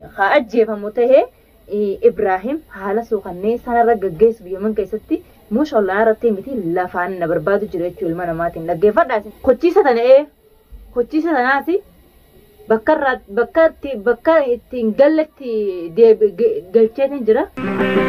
Haa ajjeefamu tahee Ibraahim haala suukannee sanarra gaggeessu biyya keessatti muusha ollaa irratti miti lafaan na barbaadu jiru jechuu ilma namaatiin dhaggeeffadhaa. Kochiisa tana kochiisa tanaati bakka irraa bakka itti bakka ittiin galletti galcheetiin jira.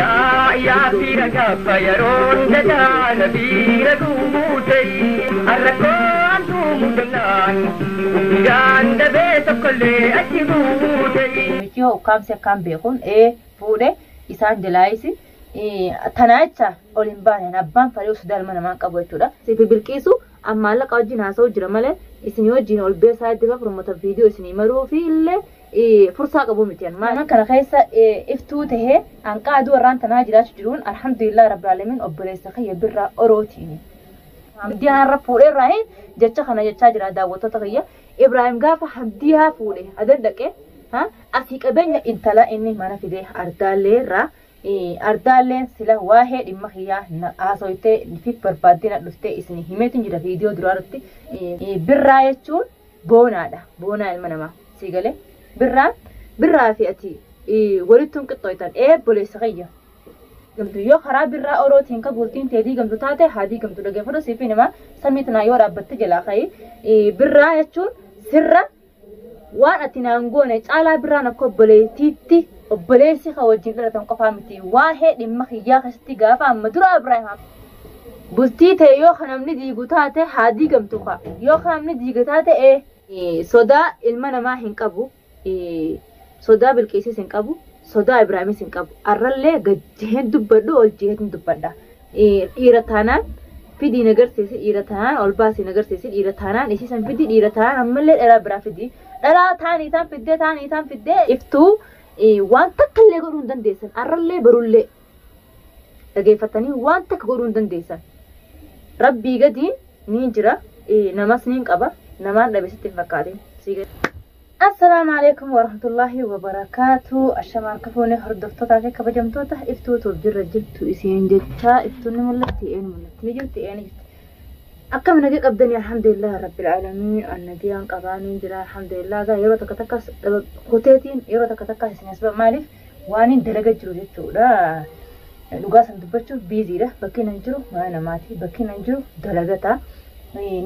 Yaa yaa fiira gaafa yeroon dadaana fiira guute harrakkoon tuumudannaan guddaan dabee tokkollee achi buute. Namichi hoo ukkaamsi akkaan beekuun fuudhe isaan jalaayisi tanaa jecha ol hin baane abbaan fedhii sodaa ilma namaa qabu jechuudha. Sifi Bilqiisu maallaqa wajjin haasa'u jira malee isin wajjin ol beesaa itti furmata viidiyoo isinii maruu fi illee fursaa qabu miti. Mana kana keessa iftuu tahee hanqaa aduu warraan tanaa jiraachuu jiruun alhamdulillah rabbil alamin obboleessa kiyya birraa orootiin. Hamdiyaa irra fuudhee irraa jecha kana jechaa jira daawwattoota kiyya. Ibraahim gaafa Hamdiyaa fuudhe adan dhaqee asii qabeenya intala inni mana fidee ardaallee irraa ardaalleen sila waa'ee dhimma kiyyaa haasoytee fi barbaaddee na dhuftee isin himeetu jira viidiyoo duraa irratti. Birraa jechuun boonaadha. Boonaa ilma namaa sii galee birraan birraa fi ati walitti hin qixxooytan obboleessa kiyya. Gamtu yoo karaa birraa orootiin ka bultiin teedii gamtu taate haadii gamtu dhaggeeffatu siif hima samii tanaa yoo dhaabbatte jalaa ka'ii birraa jechuun sirra waan ati naan goone caalaa birraan akka obboleettiitti obboleessi ka wajjin dhalatan qofaa miti waa'ee dhimma kiyyaa keessatti gaafa amma dura Ibraahim bultii ta'e yoo ka namni diigu taate haa diigamtu ka yoo ka namni diiga taate sodaa ilma namaa hin qabu sodaa Bilqiisis hin qabu sodaa Ibraahimis hin qabu arrallee gajjeen dubbadhu ol jeetin dubbadha dhiira taanaan fidii nagarsiisi dhiira taanaan ol baasii nagarsiisi dhiira taanaan isiisan fidii dhiira taanaan ammallee dhalaa biraa fidii dhalaa taanii taan fiddee taanii taan fiddee iftuu waan takka illee godhuu hin dandeessan arrallee barullee dhageeffatanii waan takka godhuu hin dandeessan rabbii gadiin ni jira namas ni qaba namaan dhabe sitti hin fakkaatin. Assalaamu alaikum warahmatullahi wabarakaatu. Ashamaan kafuunee hordoftootaa fi kabajamtoota iftuutuuf jirra jirtu isiin jecha iftuun ni mul'atti een mul'atti ni jirti een jirti. Akkam nagee qabdanii alhamdulillah rabbil aalamiin annagiyaan qabaanii jira alhamdulillah gaa yeroo takka takkas kuteetiin yeroo takka takkas isin asba maaliif waan hin dalaga jiru jechuudha. Dhugaa san dubbachuuf biiziidha bakki nan jiru mana namaati bakki nan jiru dalagataa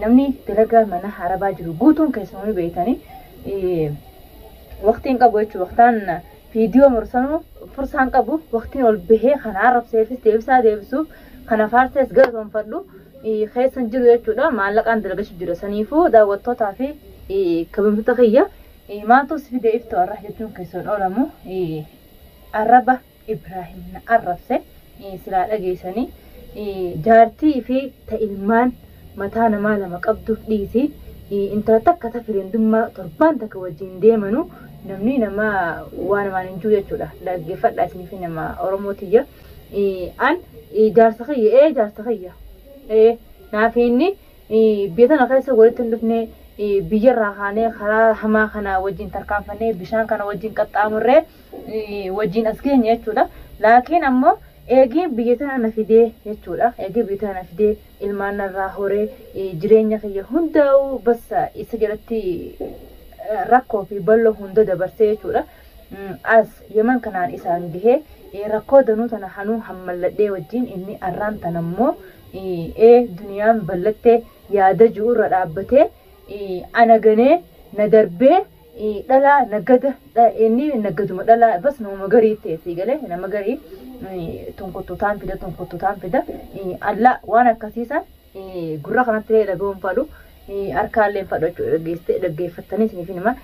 namni dalagaa mana arabaa jiru guutuun keessumaa beeytanii waqtiin qabu jechuudha waqtaan viidiyoo mursanuu fursaan qabu waqtiin ol bahee kana arrabseefis deebisaa deebisuuf kana faarsees galatoonfadhu keessan jiru jechuudha maallaqaan dalagachuu jira saniifuu daawwattootaa fi kabajamtoota kiyya maaltu si fide iftuu arra jechuun keessan oolamu arraba Ibraahim na arrabse silaa dhageessanii jaartii fi ta ilmaan mataa namaa lama qabduuf dhiisi intala takka ta firiindummaa torbaan takka wajjin deemanu namni nama waan namaan hin jiru jechuudha dhaggeeffadha isiniif nama Oromootiyya an jaarsa kiyya jaarsa kiyya naaf inni biyya tana keessa walitti hin dhufne biyyarraa kaanee karaa hamaa kana wajjin tarkaanfannee bishaan kana wajjin qaxxaamurree wajjin as geenye jechuudha. Laakiin ammoo eegiin biyya tana na fidee jechuudha. Eegii biyya tana na fidee ilmaan narraa horee jireenya kiyya hundaa'u bassa isa jalatti rakkoo fi bal'oo hunda dabarsee jechuudha. As Yemen kanaan isaan gahee rakkoo danuu tana hanuu hammalladhee wajjin inni arraan tana immoo duniyaan ballattee yaada jiru irra dhaabbatee ana ganee na darbee dhalaa nagada inni nagaduma dhalaa bas nama garii ta'e sii galee nama garii tonkottotaan fida tonkottotaan fida alla waan akkasiisan gurra kanatti illee dhaga'uun fadhu harkaallee fadhu jechuudha dhaggeeffattanii isiniif hima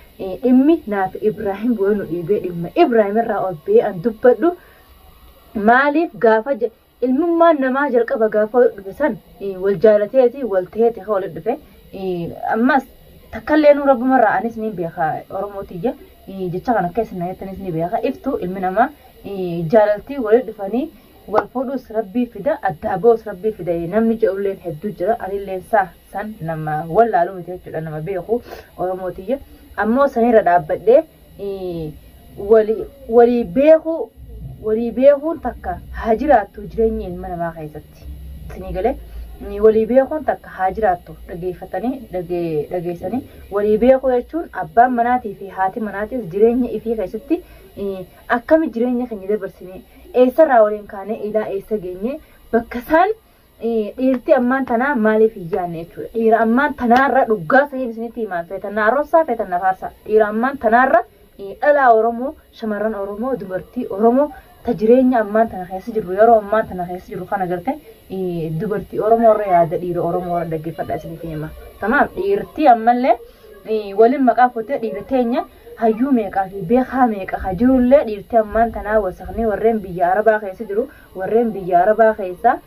dhimmi naaf Ibraahim bu'ee nu dhiibee dhimma Ibraahim irraa ol ba'ee an dubbadhu maaliif gaafa ilmummaan namaa jalqaba gaafa dhufe san wal jaalateeti wal ta'eeti kan walitti dhufe ammas takkallee nu rabbumarraa anis ni beeka Oromootiyya jecha kana keessa na jettanis ni beeka iftuu ilmi namaa jaalaltii walitti dhufanii wal fuudhus rabbii fida addaa ba'us rabbii fida namni jedhulleen hedduu jira anilleen saa san nama wallaalu miti jechuudha nama beeku Oromootiyya ammoo sanirra dhaabbadhee walii beeku walii beekuun takka haa jiraattu jireenya ilma namaa keessatti isinii galee walii beekuun takka haa jiraattu dhageeffatanii dhageessanii walii beekuu jechuun abbaan manaatii fi haati manaatiis jireenya ifii keessatti Akkami jireenya keenya dabarsine, eessarraa waliin kaanee ilaa eessa geenye, bakka isaan dhiirti ammaan tanaa maaliif hin yaadne jechuudha. Dhiira ammaan tanaarra dhugaa saniif isinitti himaa, feetan arrobsaa, feetan faarsaa. Dhiira ammaan tanaarra dhalaa Oromoo, shamarran Oromoo, dubartii Oromoo ta jireenya ammaan tana keessa jirru, yeroo ammaan tana keessa jirru kana garte dubartii Oromoo irra yaada dhiira Oromoo irra dhaggeeffadha isinitti hima. Tamaam, dhiirtii ammallee waliin maqaa fuutee dhiira teenya hayyuu meeqaa fi beekaa meeqa ka jirullee dhiirtii ammaan tanaa wasaqnee warreen biyya Arabaa keessa jiru, warreen biyya Arabaa keessa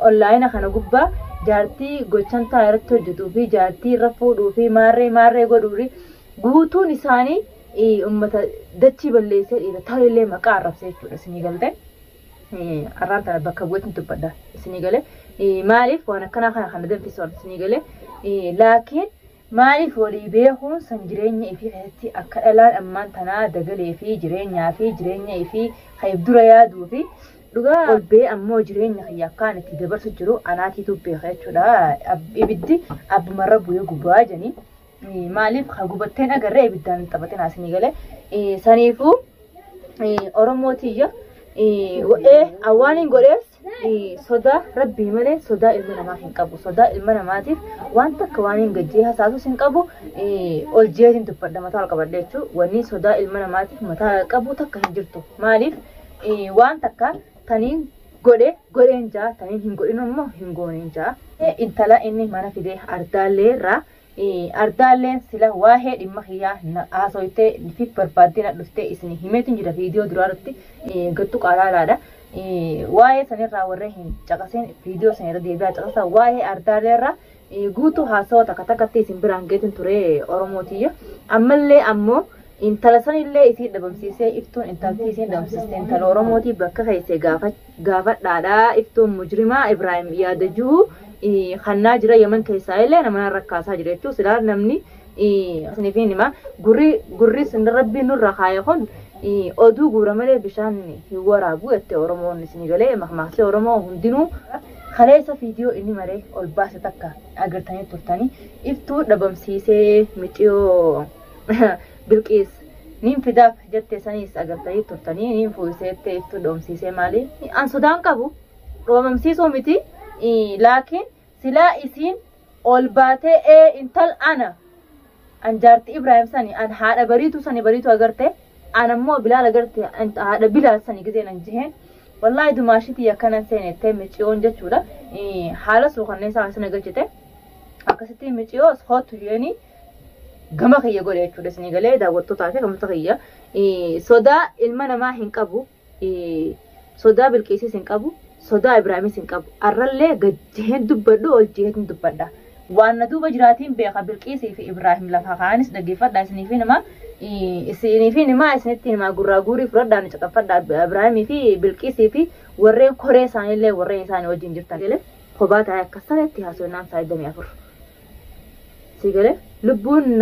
onlaayina kana gubbaa jaartii gochantaa irratti hojjetuu fi jaartii irra fuudhuu fi maarree maarree godhuu guutuun isaanii uummata dachii balleessee dhiira ta'ellee maqaa arrabsee jechuudha isinii galte. Arraan tana bakka bu'eetiin dubbadha isinii galee. Maaliif waan akkanaa kana kana danfisuun isinii galee. Laakiin maaliif walii beekuun san jireenya ifii keessatti akka dhalaan ammaan tanaa dagalee fi jireenyaa fi jireenya ifii kan dura yaaduu fi dhugaa ol bee ammoo jireenya kiyya akkaan itti dabarsu jiru anaatiitu beeka jechuudha. Ibiddi abbumarra bu'ee gubaa jedhanii. Maaliif ka gubatteen agarree ibiddaan hin taphatin asinii galee. Saniifuu Oromootiyya awwaan hin godhees sodaa rabbii malee sodaa ilma namaa hin qabu. Sodaa ilma namaatiif waan takka waan hin gajjee hasaasus hin qabu. Ol jeetiin dubbadha mataa ol qabadha jechuudha. Wanni sodaa ilma namaatiif mataa qabu takka hin jirtu. Maaliif waan takka taniin godhe godheen jaa, taniin hin godhin immoo hin gooneen jaa. Intala inni mana fidee ardaallee irraa ardaalleen sila waa'ee dhimma kiyyaa haasoytee fi barbaaddee na dhuftee isin himeetu jira viidiyoo duraarratti gattu qaalaalaadha. Waa'ee sanirraa warreen hin caqaseen viidiyoo sanirra deebi'aa caqasa. Waa'ee ardaallee irraa guutuu haasawaa takka takkatti isin biraan geetin ture Oromootiyya. Ammallee ammoo intala sanillee isii dhabamsiisee iftuun intaltii isiin dhabamsiiste intala Oromootii bakka keessee gaafadhaadha. Iftuun mujrimaa Ibraahim yaadajuu kannaa jira Yemen keessaa illee nama rakkaasaa jira jechuun silaa namni isiniif hima gurri sin rabbiin nurra kaaye kun oduu guura malee bishaan hin waraabu jette Oromoon isinii galee. Makmaaksee Oromoo hundinuu kaleessa viidiyoo inni maree ol baase takka agartanii turtanii iftuu dhabamsiisee miciyoo Bilqiis niin fidaaf jette saniis agartanii turtanii niin fuuseette iftuu dhabamsiisee. Maali an sodaan qabu dhabamsiisuu miti, laakiin silaa isiin ol baatee ee intal ana an jaartii Ibraahim sani, an haadha bariituu sani, bariituu agarte, an ammoo Bilaal agarte, haadha Bilaal sani gizeen an jeheen wallaahi dumaashitii akkanan seenettee miciyoon jechuudha. Haala suukannee isaa asina galchite akkasitti miciyoo hootu jeeni gama kiyya godhe jechuudha isinii galee. Daawwattootaa fi gamtoota kiyya, sodaa ilma namaa hin qabu, sodaa Bilqiisis hin qabu, sodaa Ibraahimis hin qabu. Arrallee gajjeen dubbadhu ol jeetiin dubbadha. Waan na duuba jiraatiin beeka. Bilqiisii fi Ibraahim lafa kaanis dhaggeeffadha isiniif nama isiniif himaa, isinitti himaa, gurraa guurii fudhadhaa nu caqaffadha. Ibraahimii fi Bilqiisii fi warreen koree isaaniillee warreen isaanii wajjin jirtan kophaa ta'e akka sanatti haasofnaan isaa 24 si galee lubbuun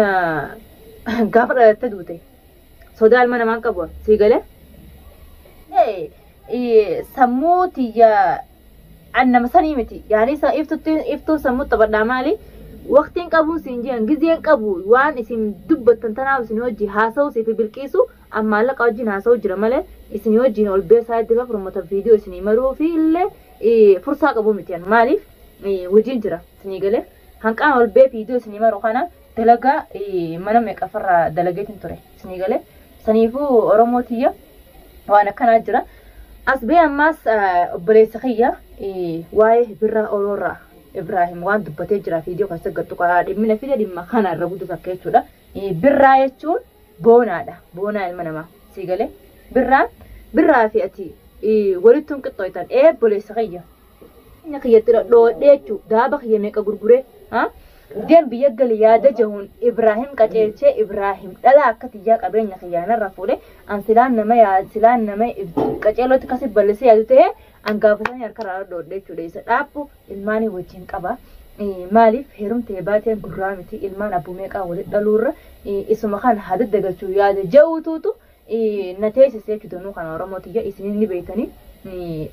gaafa dhalatte duute sodaa ilma namaan qabu si galee. Sammuu tiyya an nama sanii miti yaani iftutti iftuun sammuu taphadhaa. Maali waqtiin qabuun siin jiran gizeen qabu waan isin dubbattan tanaaf isin hojii haasa'u siif Bilqiisu an maallaqa wajjin haasa'u jira malee isin wajjin ol beesaa itti furmata viidiyoo isinii maruu fi illee fursaa qabu miti. Maaliif hojiin jira isinii galee hanqaan ol bee viidiyoo isinii maru kana dalagaa mana meeqafarraa dalageetiin ture isinii galee. Saniifuu Oromoo tiyya waan akkanaa jira. As bee ammaas obboleessa kiyya waa'ee birraa oloorraa Ibraahim waan dubbatee jira viidiyoo keessa gattu qaraa dhimmina fide dhimma kana irra guddatu akka jechuudha. Birraa jechuun boonaadha. Boonaa ilma namaa sii galee birraan birraa fi ati walitti hin qixxooytan ee obboleessa kiyya. Inni kiyyatti dhodhee jechuudha. Daaba kiyya meeqa gurguree deem biyya gali yaada jahuun Ibraahim qaceelchee Ibraahim dhala akka tiyyaa qabeenya kiyyaanarra fuudhe an silaan nama silaan nama qaceelootti kasi bal'isee yaadu ta'ee an gaafatanii harkarraa dhodhee jechuudha. Isa dhaabbu ilmaanii wajjin qaba. Maaliif heerumtee baateen gurraa miti ilmaan abbuu meeqaa walitti dhaluurra isuma kana haa dagalchuu yaada ja'uutuutu na teessise jechuudha. Danuu kana Oromoo tiyya isin ni beektanii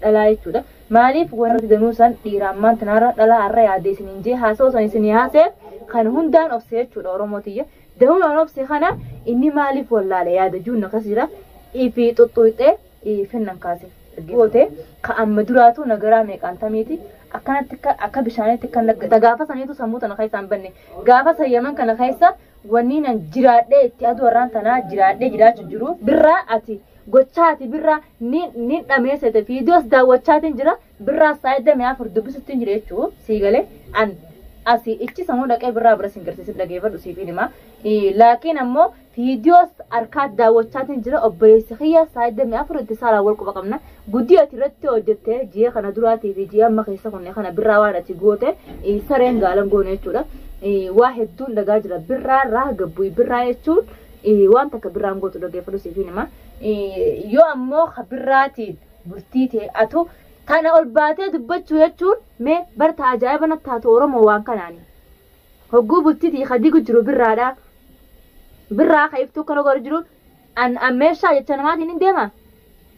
dhalaa jechuudha. Maaliif warri danuu san dhiira ammaan tanarra dhalaa har'a yaade isiniin jee haasa'u san isinii haasa'e kan hundaan obse jechuudha Oromoo tiyya. Danuun an obse kana inni maaliif wallaale yaada juun akkas jira. Ifi xuxxuuxee finnan kaase. Goote ka amma duraatu nagaraa meeqaan tamiiti akkanatti akka bishaanitti kan laggata gaafa saniitu sammuu tana keessa hin banne gaafa sayyaman kana keessa wanni nan jiraadhee itti aduu warraan tanaa jiraadhee jiraachuu jiru birraa ati gochaa ati birraa ni dhameessite viidiyoos daawwachaatiin jira birraa saayidda mi'a afur dubbisutti jira jechuu sii galee an asii ichi sammuu dhaqee birraa bira sin garsiisin dhageeffadhu siif hima laakiin ammoo viidiyoos harkaa daawwachaatiin jira obboleessi kiyya saayidda mi'a afur itti saalaa wal quba qabna guddii ati irratti hojjettee ji'a kana duraatii fi ji'a amma keessa kunne kana birraa waan ati goote sareen gaalan goone jechuudha. Waa hedduun dhagaa jira birraa irraa gabbuyi birraa jechuun waan takka birraan gootu dhageeffadhu siif hima yoo ammoo birraatiin bultii ta'e atu tana ol baatee dubbachuu jechuun mee barta ajaa'iba natti taatu Oromoo waan kanaani. Hogguu bultiitii hadigu jiru birraadha. Birraa ka iftuu kana godhu jiru an meeshaa jecha namaatiin hin deema.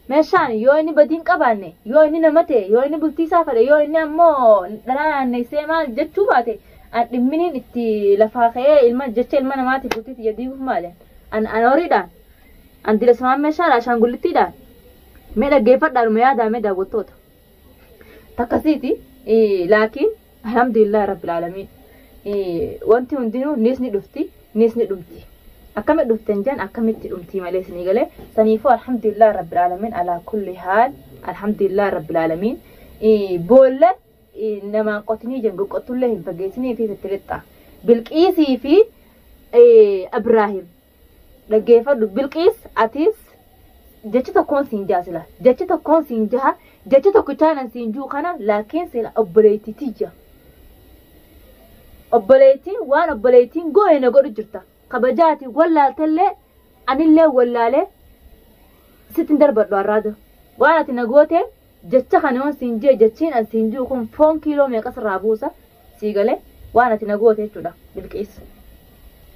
Meeshaan yoo inni badii hin qabaanne yoo inni nama ta'e yoo inni bultii isaa fedhe yoo inni ammoo dhalaa naanneessee maal jechuu baate an dhimminiin itti lafaa ka'ee ilma jecha ilma namaatiif bultii tiyya diiguuf maali? An horiidhaan an diresamaan meeshaadha ashaangulittiidhaan mee dhaggeeffadhaanuma yaadaa mee daawwattoota. Takkasiiti laakiin alhamdulillah rabbil aalamiin wanti hundinuu nis ni dhufti nis ni dhumti. Akkamitti dhuften jan akkamitti dhumti malee isinii galee saniifuu alhamdulillah rabbil aalamiin alaa kulli haal alhamdulillah rabbil aalamiin boolla namaan qotinii jan goqqottullee hin fageessinii fi fittirixa. Bilqiisii fi Ibraahim dhaggeeffadhu Bilqiis atis jechi tokkoon siin jaha sila jechi tokkoon siin jaha jechi tokkichaanan siin juu kana laakiin sila obboleettii tiyya. Obboleettiin waan obboleettiin gooye na godhu jirta. Kabajaati wallaaltellee anillee wallaalee sitti hin darbadhu har'aatu. Waan ati na goote jecha kana yoon siin jee jechiin an siin jiru kun foon kiiloo meeqa sirraa buusa sii galee waan ati na goote jechuudha Bilqiis.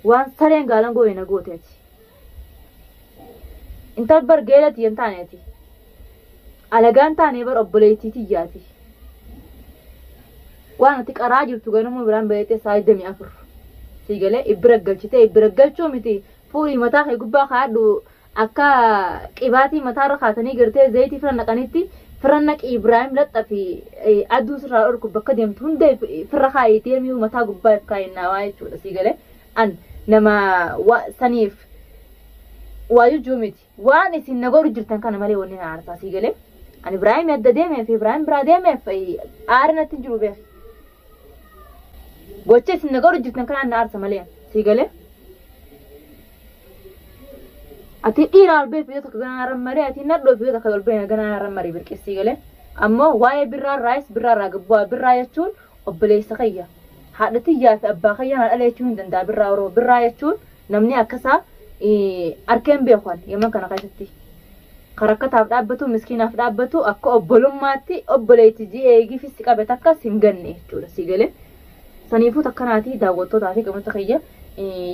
Waan sareen gaalan gooye na goote ati. Intal bar geelati hin taaneeti. Alagaan taanee bar obboleettii tiyyaati. Waan ati qaraa jirtu ganama biraan bareedee sa'a 24. Sii galee ibbira galchitee ibbira galchuu miti fuulii mataa kee gubbaa kaa'adhu akka qibaatii mataarra kaatanii gartee zayitii fira naqanitti fira naqi Ibraahim laxxa fi aduu sirraa dhorku bakka deemtu hunda fira kaayii deemuu mataa gubbaa if kaayinnaa waa jechuudha sii galee an nama saniif waa jechuu miti waan isin na godhu jirtan kana malee wanni na aarsaa sii galee an Ibraahim adda deemeef Ibraahim biraa deemeef aari natti hin jiru beeku. Gocha isin na godhu jirtan kana na aarsa malee sii galee. Ati dhiira ol bee fiidoo takka ganaa rammaree ati nadhoo fiidoo takka ol bee ganaa rammaree Bilqiis sii galee. Ammoo waa'ee birraa irraayis birraa irraa gabbu'aa birraa jechuun obboleessa kiyya. Haadha tiyyaa fi abbaa kiyya na dhala jechuun hin danda'a birraa Oromoo. Birraa jechuun namni akkasaa arkeen beekan yemman kana keessatti. Karakkataaf dhaabbatu miskiinaaf dhaabbatu akka obbolummaatti obboleetti ji'ee eegifis si qabe takka hin ganne jechuudha sii galee. Saniifuu takkanaatii daawwattootaa fi qaamota kiyya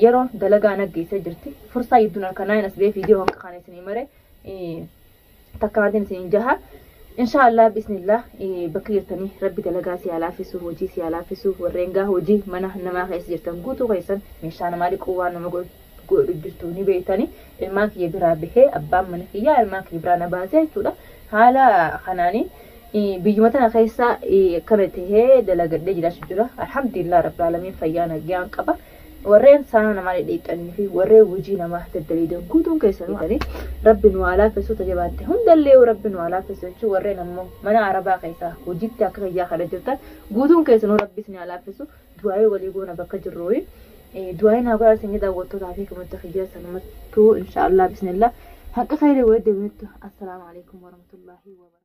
yeroo dalagaa naggeessee jirti. Fursaa gidduun harkanaa hin as ba'ee viidiyoo hanqa kana isinii mare takkanaatiin isiniin jaha. Inshaallah bismillah bakka jirtanii rabbi dalagaa si haa laaffisu hojii si haa laaffisu warreen gaa hojii mana namaa keessa jirtan guutuu keessan meeshaa namaa dhiquu waan nama godhu jirtu ni beektani. Ilmaan kiyya biraa bahee abbaan mana kiyyaa ilmaan kiyya biraa na baasee jechuudha. Haala kanaanii biyyuma tana keessa akkana tahee dalagadhee jiraachuu jira. Alhamdulillah rabbil aalamiin fayyaa nagaan qaba. Warreen saana namaa dhidhiiqanii fi warreen hojii namaa daddaliidan guutuun keessanuu rabbi nu haa laaffisu tajabaatte hundallee rabbi nu haa laaffisu jechuun warreen ammoo mana arabaa keessaa hojiitti akka fayyaa kana jirtan guutuun keessanuu rabbi isin haa laaffisu du'aayee walii goona bakka jirru. Du'aayee naa godhaa isin daawwattootaa fi gamatti kiyya sanumattuu inshaallah bismillah haqa khayrii wayii deemnettu assalaamu alaikum warahmatullahi wabarakatuh.